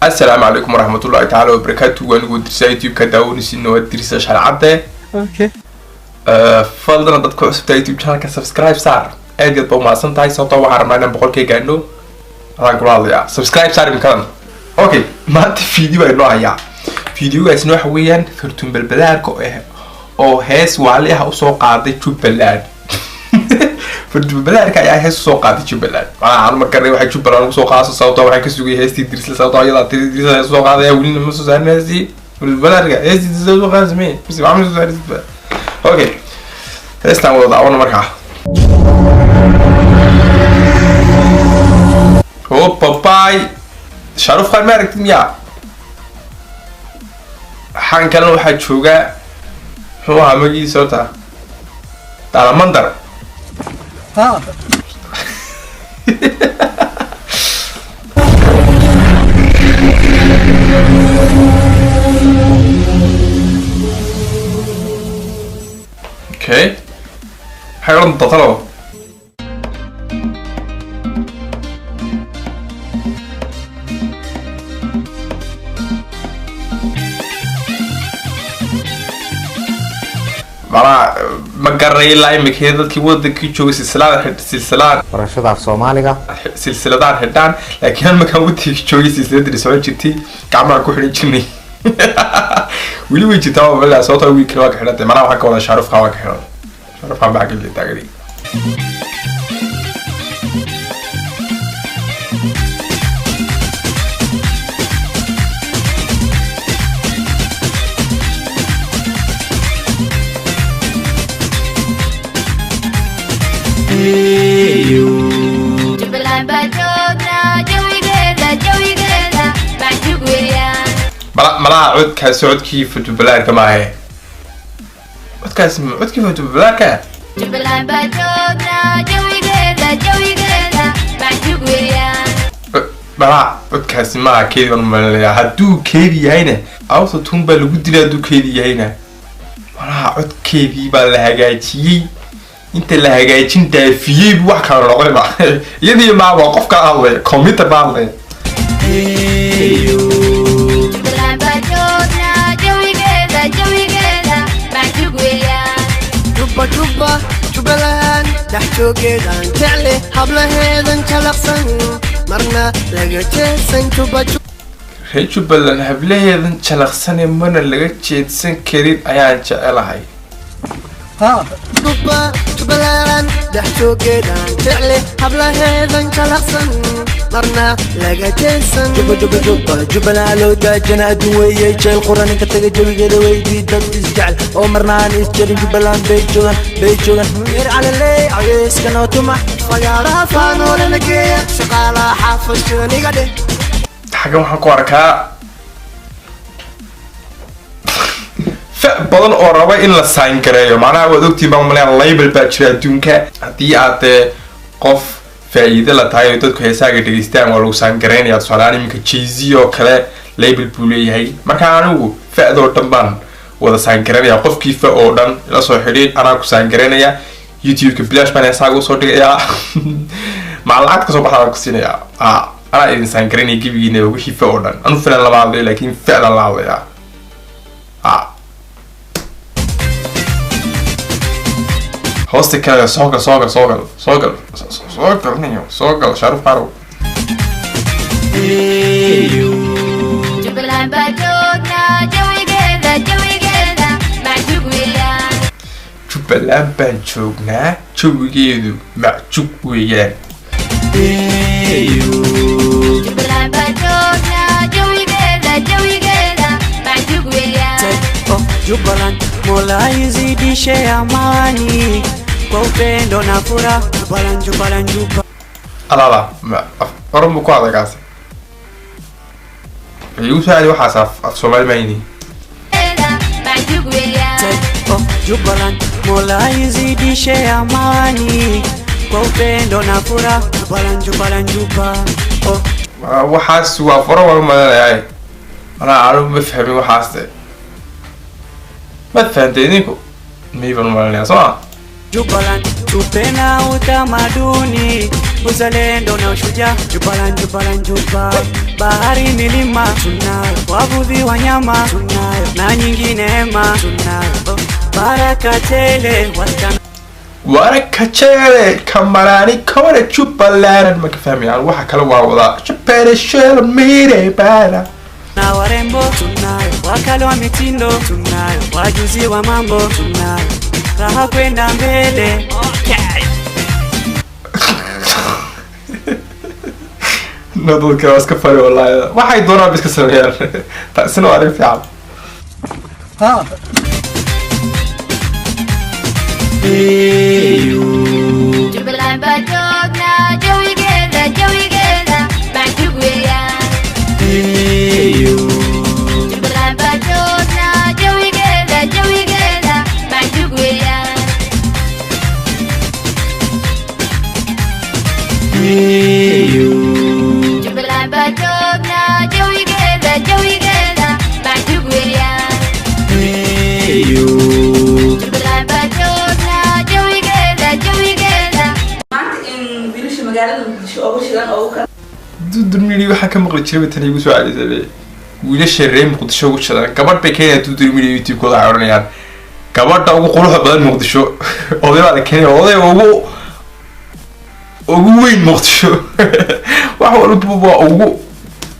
Assalaamu calaykum waraxmatullahi tacaala wabarakaatu. Waanigu Dirsa, YouTube-ka daawanaysiina waa Dirsa Sharcadde. Okay. Fadlan dadka cusubta YouTube channelka subscribe saar, aad iyo aad ba umahadsan tahay, sababtoo waxaan rabnaa inaan 100K gaadhno. Adaan kula hadlayaa, subscribe saar imikadan. Okay, maanta video baa inoo hayaa. Videogaasna waxa weeyaan Fartuun Balbalaarka oo hees waali ah usoo qaaday Jubbaland. Fartuun Balbalaarka ayaa hees usoo qaaday Jubbaland. Macnaha aan ma garanay waxay Jubbaland usoo qaadayso, sababtoo waxaan ka sugayay heestii Dirisle, sababtoo iyadaa tiri Dirisle hees usoo qaadaya, welina ma soo saarin heestii Fartuun Balbalaarka. Heestii Dirisle usoo qaadaysa miye mise waxba ma soo saarin? Okay, heestaan wada daawana markaa. Oh, babay Shaaruf Khan, ma aragtid miyaa? Waxaan kalena waxaa jooga, muxuu ahaa magiisa horta, Daalamandar. Ha. Okay, maxay odhan doontaa talo? Macnaha ma garanay ilaa imika dadkii wadankii joogay silsilada silsilaan barashada af Soomaaliga. Silsiladaan xidhaan, laakiin hal markaan wadankii joogay silsiladii socon jirtay, gacmaha ku xidhan jirnay. Weli way jirtaa waa malaa, sababtoo wiilkana waa ka xidhantay. Macnaha waxaan ka wadaa Shaaruf Khan waa ka xidhan, Shaaruf Khan baa xagga taagani. Jubbaland baa joognaa, jawigeeda jawigeeda macjug weeyaan. Malaha codkaasi codkii Futubalaarka maahe, codkaasi ma codkii Futubalaarka? Jubbaland baa joognaa, jawigeeda jawigeeda macjug weeyaan. Malaha codkaasi maaha keedi baan umalinayaa. Hadduu keedi yahayna auto tune baa lagu dilay, hadduu keedi yahayna malaha codkeedii baa la hagaajiyey, inta la hagaajin daafiyey buu wax kala noqday ba. Iyadii maa waa qof kala hadlaya, computer baa hadlaya. Jubbaland baa joognaa, jawigeeda jawigeeda macjug weeyaan. Jubba jubba Jubbaland dhex joogeedaan jecle, hablaheedan jalaqsan marna laga jeesan, jubba. Reer Jubbaland hablaheedan jalaqsane mana laga jeedsan karin ayaan jecelahay. Ha. Jubba Jubbaland dhex joogeedaan jecle, hablaheedan jalaqsan marna laga jeesan. Juba juba juba Jubbaland loo daajana adduun weeye, jeel quran inka taga jawigeeda weydii, dad isjecel oo marna aan isjarin Jubbaland bay joogaan, bay joogaan reer calaley caweyska noo tuma. Fagaaraha faanoolana geeya, shaqaalaha xaafashidan iga dheh. Xaggan waxaan ku arkaa fa badan oo raba in la sign gareeyo. Macnaha waad ogtiin baan malaya, label baa jira adduunka. Haddii aad dee qof faa'iido la tahay oo dadku heesaaga dhegeystaan, waa lagu sign gareynaya. Tusaalehaan iminka Jay-Z oo kale label buu leeyahay. Marka anigu fa'doo dhan baan wada sign gareynaya. Qofkii fa oo dhan ila soo xidhiid, anaa ku sign gareynaya. YouTube-ka bilaash baan heesaaga usoo dhigayaa, maca lacag kasoo baxda baan ku siinayaa. Ah, anaa idin sign gareynaya gebigiinaba, wixii fa oo dhan. Anu filan lama hadlayo, laakiin fa'dan la hadlayaa. Ah, hoosta kale soo gal, soo gal, soo gal, soo gal, soo gal niyo, soo gal Shaaruf Qarow. Jubbaland baa joognaa, jawigeeda jawigeeda macjug weeyaan. Jubbaland baan joognaa, jawigeedu macjug weeyaan. Jubbaland baa joognaa, jawigeeda jawigeeda macjug weeyaan. Oh, Jubbaland Mola izidishe amani kwa upendo na furaha, Jubbaland Jubbaland Jubba. Alaala ma af oran buu ku hadlay kaasi, igu soo aadi waxaas af Soomaali mayni. Macjug weeyaan. Oh, Jubbaland Mola izidishe amani kwa upendo na furaha, Jubbaland Jubbaland Jubba. Oh. Waxaas waa af oran waan umalinayaa. Manaa anigu ma fahmin waxaas de, ma fahantay idinku may baan umalinayaa, soo ma? Jubbaland tupe na utamaduni, uzalendo na ushujaa, Jubbaland Jubbaland Jubba. Bahari, milima tunayo, wavuvi, wanyama tunayo, na nyingine ma tunayo, baraka tele wasichana Warakajele kamarani kore Jubbaland, ma ka fahmayaan waxa kale, waa wadaa Jubbaland sheel mire bala. Na warembo tunayo, wakali wa mitindo tunayo, wajuzi wa mambo tunayo, raha kwenda mbele. Okay. No, dadka waa iska fari wallahi, waxay doonaan ba iska sameeyaan, taasina waa arrin fiican. Jubbaland baa joognaa, jawigeeda jawigeeda macjub weeyaan. Jubbaland baa joognaa, jawigeeda jawigeeda macjub weeyaan. Jubbaland baa joognaa, jawigeeda jawigeeda macjub weeyaan. Jubbaland baa joognaa, jawigeeda jawigeeda. Maanta in wiilasha magaalada Muqdisho ugu shidan oo ugu kala Dudur Media waxaa ka maqli jiray tan igu soo celisabe wiilasha reer Muqdisho ugu shidan. Gabadh bay keenayaan Dudur Media YouTube-kooda, waxay odhanayaan gabadha ugu quruxda badan Muqdisho. Oday baa la keenaya, oday ugu weyn Muqdisho, wax walba waa ugu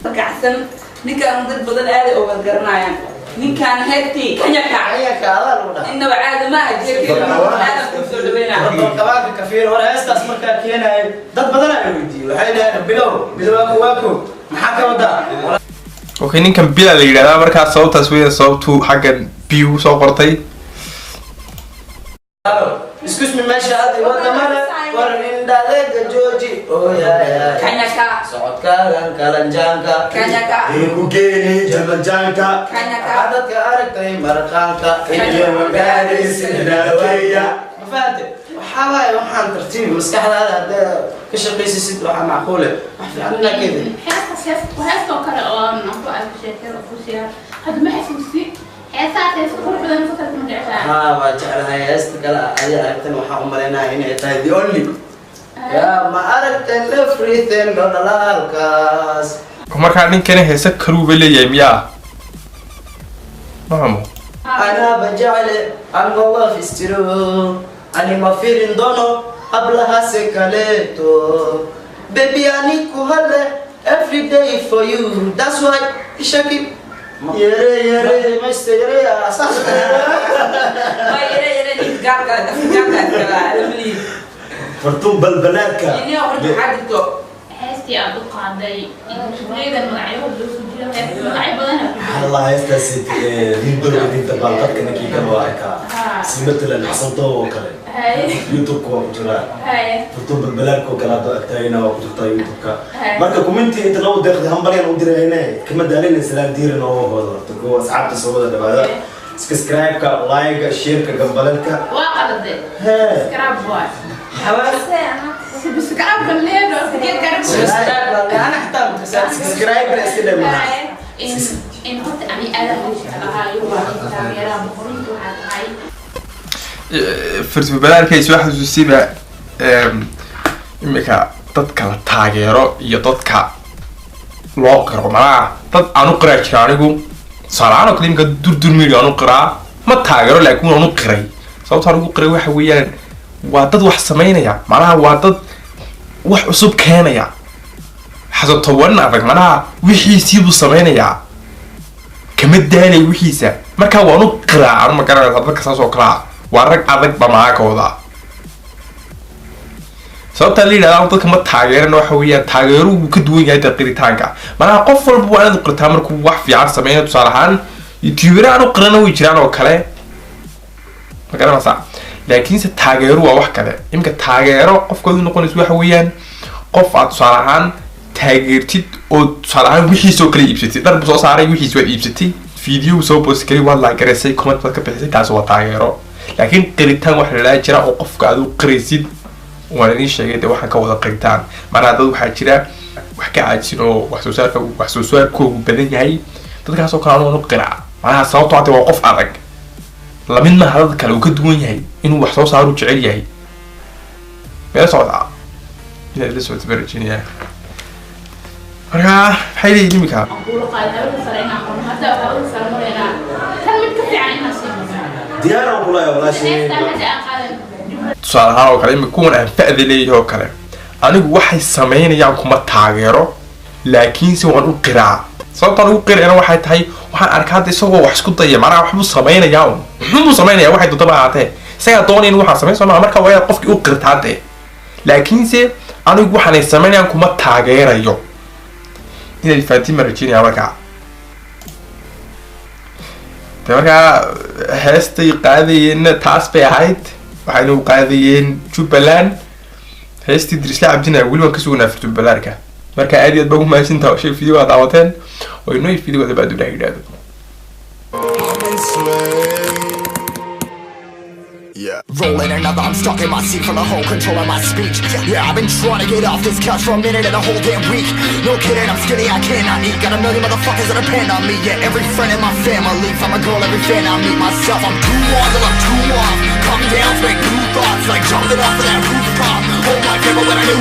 kacsan. Ninkaan dad badan aaday oo wada garanayaan ninkaan heegtii kanyaka innaba caadi ma aha, jeerkeeda aadan ku soo dhaweynaa. Kabaanka kafiir hore heestaas markaa keenaya dad badan ay weydiiyey, waxay dhaheen bilow bilowaaku waaku maxaa ka wadaa? Okay, ninkan Bila la yidhahdaa, markaa sababtaas weyn sababtuu xaggan B ugu soo qortay. Excuse me, meesha adi wadamada war indhadeega jooji oo yaaya. Kanyaka. Socodkaagan kalanjaanka. Kanyaka. Ku geeni jabanjaanka. Kanyaka. Waxaa dadka aragtay marqaanka. Iyo magaadaysa. Ma fahante? Waxaa waaye waxaan tartiib maskaxdaada haddaa ka shaqaysisid, waxaa macquule wax fiican inaa keedin. Heestaas heestoo kale oo aan ku arko sheekada ku siyaa hadda ma xasuusti heesaas, heesta qurux badan fasalka ma jeceshahay? Haa, waa jeclahay. Heesta kale adi aragtan waxaan u malaynayaa inay tahay the only yaa ma aragtan everything oo dhalaalkaas. Markaa ninkani heese kaluuba leeyahay miyaa? Ma xumo. Anaba jecle I'm love is true, ani ma fiirin doono hablahaase kaleeto, baby ani ku hale every day for you, that's why ishaki yere yere mayste yere asaas. Waa yare yare ninka gaarka gaarka iskala alamaliid. Fartuun balbalaadka. Inii horta waxaa jirto Heestii aad u qaaday shaqaydan magacyo loo soo jiro, heesta magacyo badan ku jiro. Allah, heestaasi hindowga dinta baalqadka ninkii kale waa arkaa, si matalan Xasan Doob oo kale YouTube-ka waa ku jiraa. Fartuun balbalaadka oo kale hadda agtaagina waa ku jirtaa YouTube-ka. Marka kumintii inta lagu deeqday hambalyan u dirayne kama daalina, salaan diiran oo hooda horta kuwa asxaabta soo wada dhawaada, subscribe-ka, like-ga, share-ka, gambalalka. Waa qalade. Hee. Subscribe waay, subscribe leedo sigeed garab. Ana xataa makasaa. Subscribe iska dhamaa. In horta ani aad u jeclahay waa taageeraha boqorinta waxaa tahay. Fartuun soo xasuusiba imika dadka la taageero iyo dadka loo qiro, malaha dad aan u qiraa jira. Anigu tusaale ahaan oo kale imika Durdur Media aan u qiraa, ma taageero laakiin waan u qiray. Sababta aan ugu qiray waxa weeyaan waa dad wax samaynaya, macnaha waa dad wax cusub keenaya, xasan adag, macnaha wixiisiibuu samaynayaa, kama daalay wixiisa, marka waan u qiraa. Anu ma garanaysa dadka saas oo kalaa waa rag adag ba maxaa ka wadaa? Sababtaa la yidhahda dadka ma taageeran waxa weeyaan taageeruhu wuu ka duwan yahay dee qiritaanka. Macnaha qof walba waa inaad u qirtaa markuu wax fiican sameeyo. Tusaale ahaan YouTuber aan u qirana way jiraan oo kale, ma garanaysaa? Laakiinse taageeru waa wax kale. Iminka taageero qofkaad u noqonayso waxa weeyaan qof aad tusaale ahaan taageertid oo tusaale ahaan wixiisoo kale iibsatid, dhar buu soo saaray, wixiis waad iibsatay, video soo post garay, waad like garaysay, comment baad ka bixisay, taas waa taageero. Laakiin qiritaan waxa la idhaha jira oo qofka aad u qiraysid. Waan idin sheegay dee waxaan ka wada qiritaan. Macnaha dad waxaa jira wax ka caajisin oo wax soo saarka wax soo saarkoogu badan yahay, dadkaasoo kale anu qiraa. Macnaha sababtoo hade waa qof adag, lamid maaha dad kale, uu ka duwan yahay, inuu wax soo saaru jecel yahay. Meela socdaa inaad la socota baan rajeynayaa. Markaa maxay leeyihin iminka? Aan kuula qaaday hawada sare inaan qorno, hadda hawada sare maraynaa, tan mid ka fiican inaan sii marno. Diyaaraan kulahay, walaashay. Heestaan hadda aan qaadan Jubbaland. Tusaale ahaan oo kale, imika kuwan aan fa'da leeyahay oo kale, anigu waxay samaynayaan kuma taageero, laakiinse waan u qiraa. Sababtaan ugu qirayna waxay tahay, waxaan arkaa hadda isagoo wax isku daya, macnaha waxbuu samaynayaa un, muxuunbuu samaynaya, waxay doonta ba ahaatee, isagaa doonaya in waxaan samayn soo maa. Marka waa inaad qofkii u qirtaa dee, laakiinse anigu waxaanay samaynayaan kuma taageerayo. Inaad fahantiin baan rajeynaya. Markaa de markaa heestay qaadayeenna taas bay ahayd, waxayna u qaadayeen Jubbaland, heestii Dirisla Cabdina. Weli waan ka sugnaa Jubbalandka. Marka aad iyo aad baa ugu mahadsantaha shay video aad daawateen oo inoo video wada baad Ilaah yidhaahdo. Yeah. Rolling another, I'm stuck in my seat from the whole control of my speech. Yeah, I've been trying to get off this couch for a minute and a whole damn week. No kidding, I'm skinny, I cannot eat. Got a million motherfuckers that depend on me. Yeah, every friend in my family, from a girl, every fan I meet myself. I'm too on till I'm too off. Come down, make new thoughts, like jumping off of that rooftop. Hold my paper when I knew.